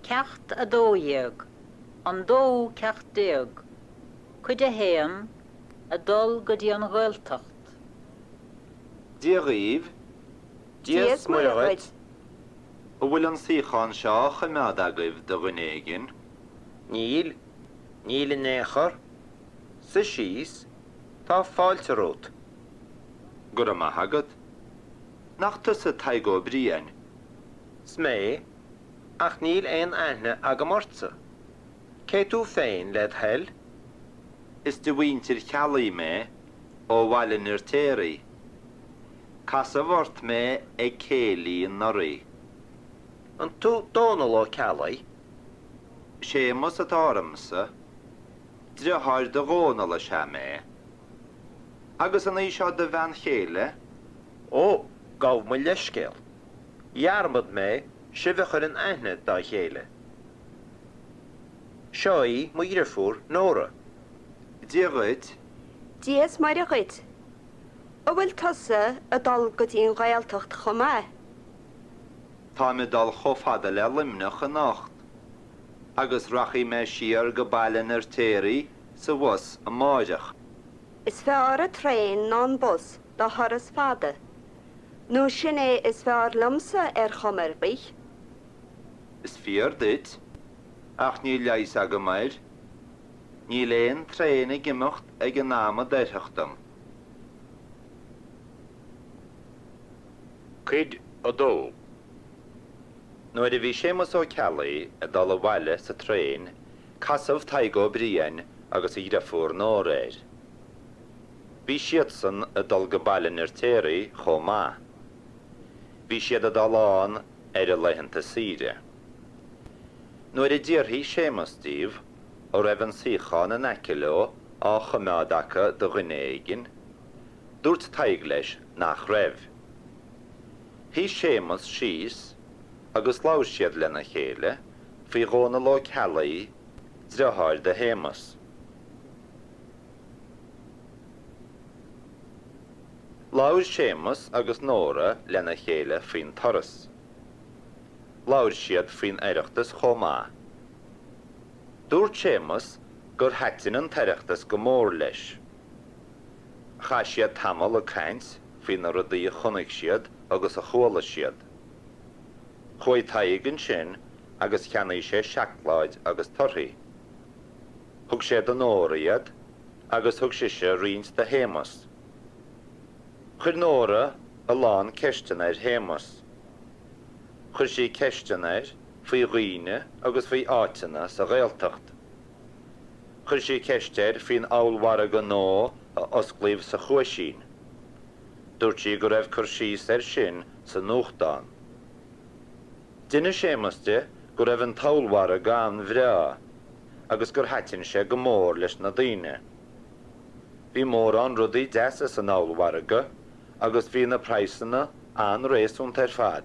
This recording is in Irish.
Ceacht 12, An Dóú Ceacht Déag, Cuid 1, Ag dul go dtí an Ghaeltacht. Dia dhaoibh. Dia 's Muire dhuit. An bhfuil an suíochán seo á choimeád agaibh do dhuine éigin? Níl. Níl in aon chor. Suigh síos. Tá fáilte romhat. Go raibh maith agat. Nach tusa Tadhg Ó Briain? 'S mé, ach níl aon aithne agam ortsa. Cé tú féin, led thoil? Is de mhuintir Cheallaigh mé, ó Bhaile an Fheirtéaraigh. Casadh ort mé ag céilí anuraidh. An tú Dónall Ó Ceallaigh? Séamus atá ormsa. Driotháir do Dhónall is ea mé. Agus an í seo do bhean chéile? Ó, gabh mo leithscéal. Dhearmad mé sibh a chur in aithne dá chéile. Seo í mo dhriofúr Nóra. Dia dhuit. Dia 's Muire dhuit. An bhfuil tusa ag dul go dtí an Ghaeltacht chomh maith? Táim ag dul chomh fada le Luimneach anocht agus rachaidh mé siar go Baile an Fheirtéaraigh sa bhus amáireach. Is fearr an traein ná an bus do thuras fada, nó sin é is fearr liomsa ar chuma ar bith. Is fíor duit, ach níl leigheas agam air. Níl aon traein ag imeacht ag an am a d'oirfeadh dom. Cuid 2. Nuair a bhí Séamus Ó Ceallaigh ag dul abhaile sa traein casadh Tadhg Ó Briain agus a dhriofúr Nóra air. Bhí siadsan ag dul go Baile an Fheirtéaraigh chomh maith. Bhí siad ag dul ann ar a laethanta saoire. Nuair a d'fhiafraigh Séamus díobh an raibh an suíochán in aice leo á choimeád acu do dhuine éigin, dúirt Tadhg leis nach raibh. Shuigh Séamus síos agus labhair siad lena chéile faoi Dhónall Ó Ceallaigh, driotháir do Shéamus. Labhair Séamus agus Nóra lena chéile faoin turas. Labhair siad faoin Oireachtas chomh maith. Dúirt Séamus gur thaitin an tOireachtas go mór leis. Chaith siad tamall ag caint faoi na rudaí a chonaic siad agus a chuala siad. Chuaigh Tadhg ansin agus cheannaigh sé seacláid agus torthaí. Thug sé do Nóra iad agus thug sise roinnt do Shéamus. Chuir Nóra a lán ceisteanna ar Shéamus. Chuir sí ceisteanna air faoi dhaoine agus faoi áiteanna sa Ghaeltacht. Chuir sí ceist air faoin ollmhargadh nua a osclaíodh sa Chuaisín. Dúirt sí go raibh cur síos air sin sa nuachtán. D'inis Séamus di go raibh an t-ollmhargadh an-bhreá agus gur thaitin sé go mór leis na daoine. Bhí mórán rudaí deasa san ollmhargadh agus bhí na praghsanna an-réasúnta ar fad.